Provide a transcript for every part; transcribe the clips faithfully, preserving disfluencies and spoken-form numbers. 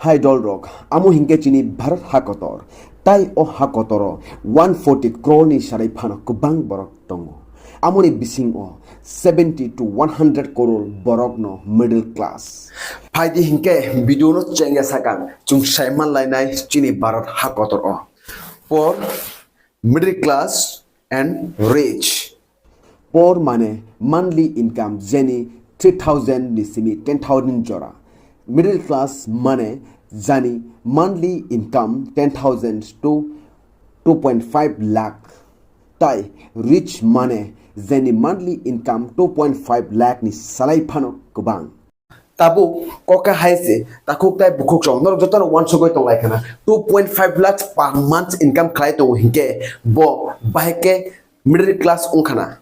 Hai dolrok, amo hinkhe chini Bharat ha kotor. Tai o ha kotoro one forty crore ni salai phano kwbang borok tongo. Amoni bisingo seventy to one hundred crore borokno middle class. Phaidi hinkhe video no chengya sakang, chwng saiman lainai chini Bharat ha kotor o. Poor, middle class and rich. Poor mane monthly income jeni three thousand ni simi ten thousand jora. Middle class mane jani monthly income ten thousand to two point five lakh. Tai rich mane jeni monthly income two point five lakh ni salai phano kwbang. Tabuk kok hai se takhuk tai bukhuk song norok jotono wansugwi tong lai khana two point five lakhs per month income khlai tongo hinkhe bo bahai khe middle class wngkhana.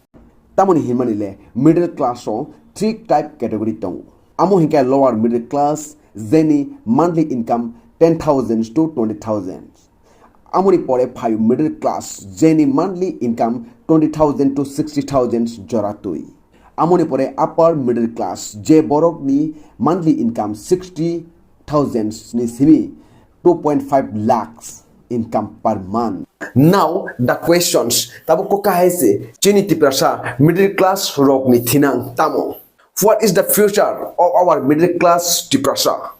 Tamoni hinmani le middle class o three type category tongo. Amo hinkhe lower middle class, jeni monthly income ten thousand to twenty thousand. Amoni pore phaio middle class, jeni monthly income twenty thousand to sixty thousand jora twi. Amoni pore upper middle class, je borokni monthly income sixty thousand ni simi two point five lakhs income per month. Now the questions, tabuk kok hai se chini Tiprasa middle class rokni thinang tamo? What is the future of our middle class Tiprasa?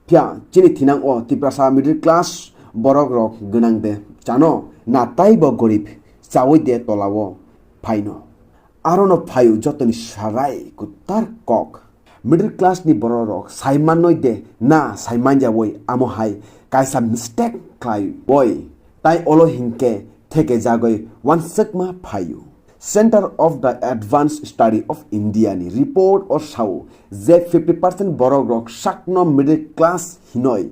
Phiya chini thinang o Tiprasa middle class borok rok gwnang de chano na taibo gorib chawi de tolao phaino. Arono phaio jotoni sarai kutar kok. Middle class ni borok rok sai mannoi de na sai manjawoi amo hai kaisa mistake khlai boi. Tai olo hinkhe theke jagoi wansukma phaio. Center of the Advanced Study of India ni report o sao je fifty percent borok rok sakno middle class hinoi.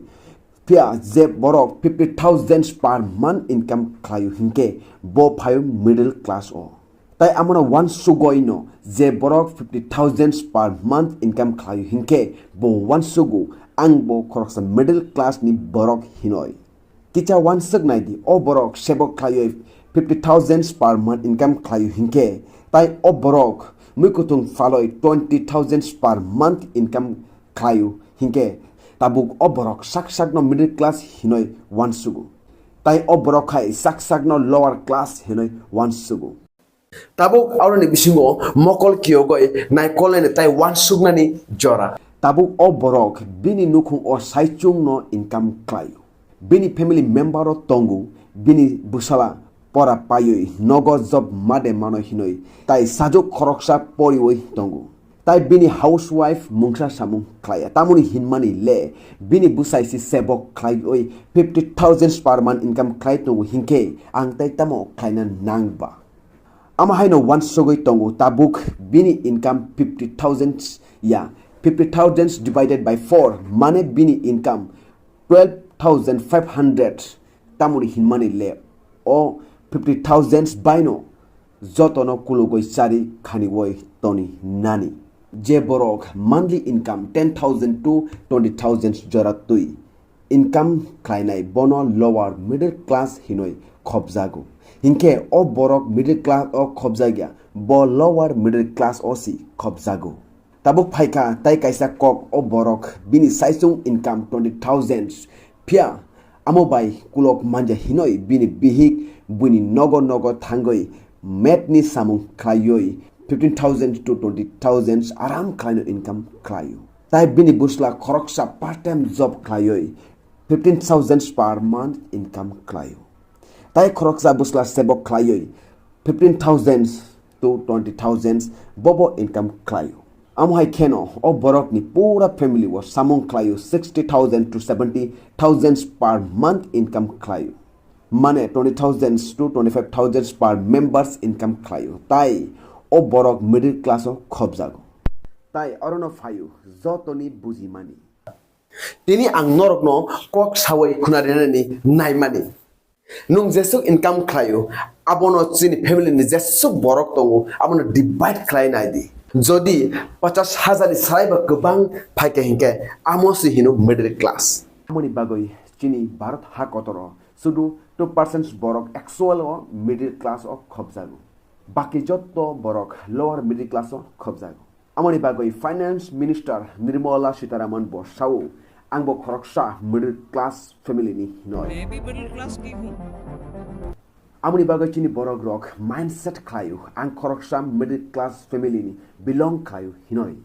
Phiya je borok fifty thousand per month income khlaio hinkhe bo phaio middle class o. Tai amano wansugoi no je borok fifty thousand per month income khlaio hinkhe bo wansugo ang bo khoroksa middle class ni borok hinoi. Kicha wansuk nai di, o borok sebok khlaioi fifty thousand per month income khlaio hinkhe, tai o borok muikwthwng phaloi twenty thousand per month income khlaio hinkhe, tabuk o borok sak sakno middle class hinoi wansugo. Tai o borok hai sak sakno lower class hinoi wansugo. Tabuk aroni bisingo mokol kiyogoi naikolnaini tai wansuknani jora. Tabuk o borok bini nukhung o saichung no income khlaio. Bini family member o tongo, bini bwsala pora paiwi nogo job made mano hinoi tai sajwk khoroksa poriwi tongo. Tai bini housewife mungsa samung khlaiya. Tamoni hinmani le bini bwsai si sebok khlaiwi fifty thousand per month income khlai tongo hinkhe ang tai tamo khlaina nang ba? Ama haino wansugwi tongo tabuk bini income fifty thousand ya, fifty thousand divided by four mane bini income twelve thousand five hundred. Tamoni hinmani le o fifty thousand baino jotono kulugoi chari khaniwoi toni nani. Je borok monthly income ten thousand to twenty thousand jora twi income khlainai bono lower middle class hinoi khobjago. Hinkhe o borok middle class o khobjagya, bo lower middle class o si khobjago. Tabuk phaikha tai kaisa kok o borok bini saichung income twenty thousand, phiya amo bai kulok manja hinoi bini bihik buini nogo nogo thangoi metni samung khlaioi fifteen thousand to twenty thousand aram khlaino income khlaio. Tai bini bwsla khoroksa part time job khlaioi fifteen thousand per month income khlaio. Tai khoroksa bwsla sebok khlaioi fifteen thousand to twenty thousand bobo income khlaio. Amo hai kheno o borokni pura family o samung khlaio sixty thousand to seventy thousand per month income khlaio. Mane twenty thousand to twenty five thousand per members income khlaio. Tai o borok middle class o khobjago. Tai orono phaio jotoni bujimani. Tini ang norokno kok sawi khuna rinani naimani. Nwng jesuk income khlaio, abono chini family ni jesuk borok tongo, abono divide khlai nai di. Jodi pachas hajar ni salai ba kwbang phaikha hinkhe, amo se hino middle class. Amoni bagwi chini Bharat ha kotoro sudu two percent borok actual o middle class o khobjago. Baki jotto borok lower middle class o khobjago. Amoni bagwi Finance Minister Nirmala Sitharaman bo sao, Ang bo khoroksa middle class family ni hinoi. Maybe middle class ki hu. Amoni bagwi chini borok rok mindset khlaio, ang khoroksa middle class family ni belong khlaio hinoi.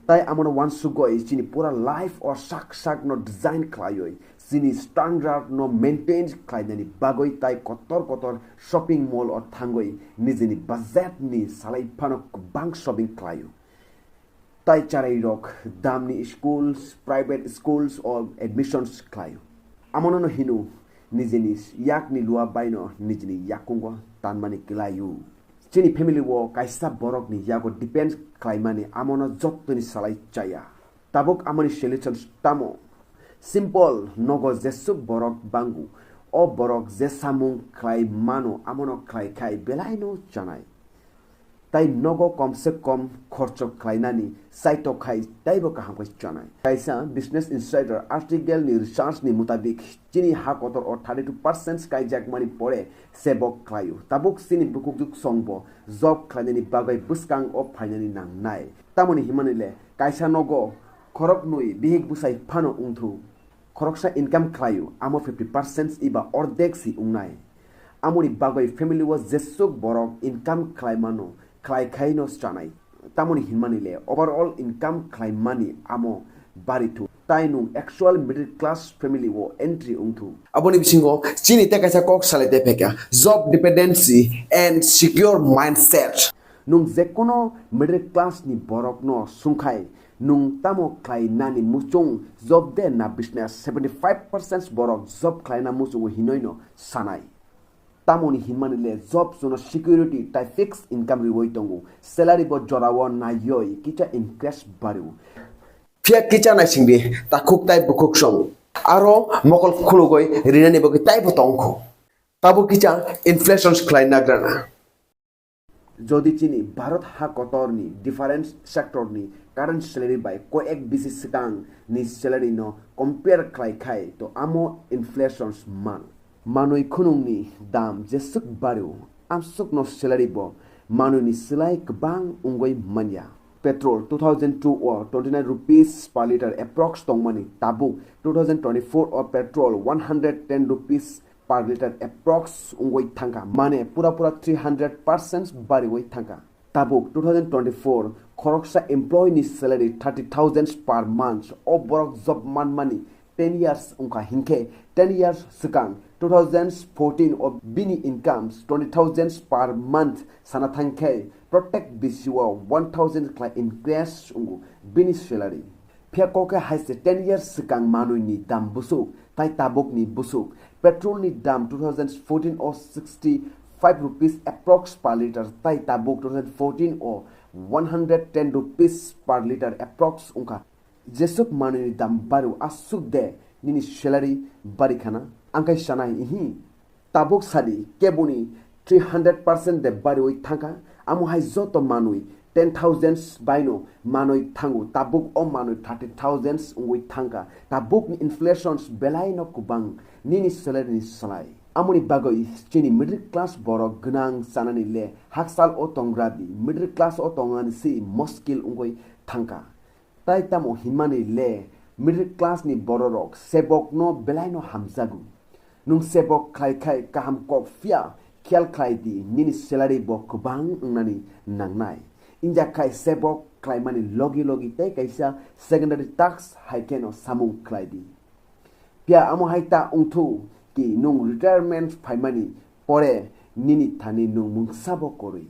Tai amono wansugoi chini pura life o sak sak no design khlaioi, chini standard no maintain khlainani bagwi tai kotor kotor shopping mall o thangoi nijini budget ni salai phano kwbang shopping khlaio. Tai charai rok damni schools, private schools o admissions khlaio. Amono no hino nijini yakni lua baino nijini yakungo tanmani khlaio. Chini family o kaisa borok ni yago depend khlaimani amono jottoni salai chaya. Tabuk amoni solutions tamo? Simple, nogo jesuk borok bangu, o borok je samung khlai mano amono khlai khai belai no chanai. Tai nogo komse kom khorcho khlainani saito khai taibo kaham khai chanai. Kaisa Business Insider article ni research ni mutabik chini ha kotor o thirty two percent kaijak mani pore sebok khlaio. Tabuk chini bukuk juk songbo job khlainani bagwi bwskang o phainani nangnai. Tamoni himani le kaisa nogo khorok nwi bihik bwsai phano wngthu. Khoroksa income khlaio, amo fifty percent iba ordek si wngnai. Amoni bagwi family o jesuk borok income khlai mano, khlai khai no chanai. Tamoni hinmani le overall income khlai mani amo bari thu. Tai nung actual middle class family o entry wngthu. Aboni bisingo chini te kaisa kok salai te phekya, job dependency and secure mindset. Nung jekono middle class ni borok no sungkhai, nung tamo khlai nani muchung job de na business? Seventy five percent borok job khlai na muchungo hinoi no sanai. Tamoni hinmani le job jono security tai fixed income riwoi tongo. Salary bo jorao naioi kicha increase bario. Phiya kicha naisingdi takhuk tai bukhuk song. Aro mokol khulugoi rinani bagwi taibo tongkho. Tabo kicha inflation khlai nagrana. Jodi chini Bharat ha kotor ni different sector ni current salary bai koyek bisi swkang ni salary no compare khlai khai to amo inflation man. Manwi khunung ni dam jesuk bario, amsuk no salary bo manwi ni slai kwbang wngwi manya. Petrol two thousand two o twenty nine rupees per liter approx tongmani tabuk two thousand twenty four o petrol one hundred ten rupees per liter approx wngwi thangkha, mane pura pura three hundred percent bariwi thangkha. Tabuk two thousand twenty four khoroksa employee ni salary thirty thousand per month, o borok job manmani ten years wngkha hinkhe ten years swkang two thousand fourteen o bini income twenty thousand per month sana thangkhe protect bisi o one thousand khlai increase wngo bini salary. Phiya kok khe hai se ten years swkang manwi ni dam busuk tai tabuk ni busuk. Petrol ni dam two thousand fourteen o sixty five rupees approx per liter tai tabuk two thousand fourteen o one hundred ten rupees per liter approx wngkha. Jesuk manwi ni dam bario asuk de nini salary bari khana? Ang khai sanai ihi. Tabuk sadi keboni three hundred percent de bariwi thangkha, amo hai joto manwi ten thousand baino manwi thango, tabuk o manwi thirty thousand wngwi thangkha. Tabuk ni inflation belai no kubang nini salary ni salai. Amoni bagwi chini middle class borok gwnang chanani le haksal o tongra di, middle class o tongani si moskil wngwi thangkha. Tai tamo hinmani le middle class ni bororok sebokno belaino hamjago. Nwng sebok khlai khai kaham kok phiya khiyal khlai di, nini salary bo kwbang wngnani nangnai. Injak khai sebok khlaimani logi logi tei kaisa secondary task hai kheno samung khlai di. Phiya amo hai ta wngthu ki nwng retirement phaimani pore nini thani nwng mungsa bo kwrwi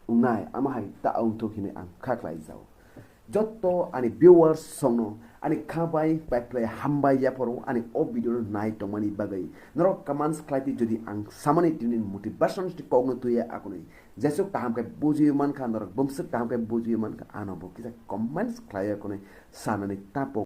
wngnai, amo hai ta wngthuk hinwi ang kha khlai jao. Jotto ani viewers songno ani kha bai bai khlai hambai yaphoro ani o video no nai tongmani bagwi. Norok comments khlai di, jodi ang samani tini motivation ni kokno tuya akonwi. Jesuk kaham khe bujiwi mankha, norok bumswk kaham khe bujiwi mankha, ano bo kisa comments khlai akonwi sanani tapo.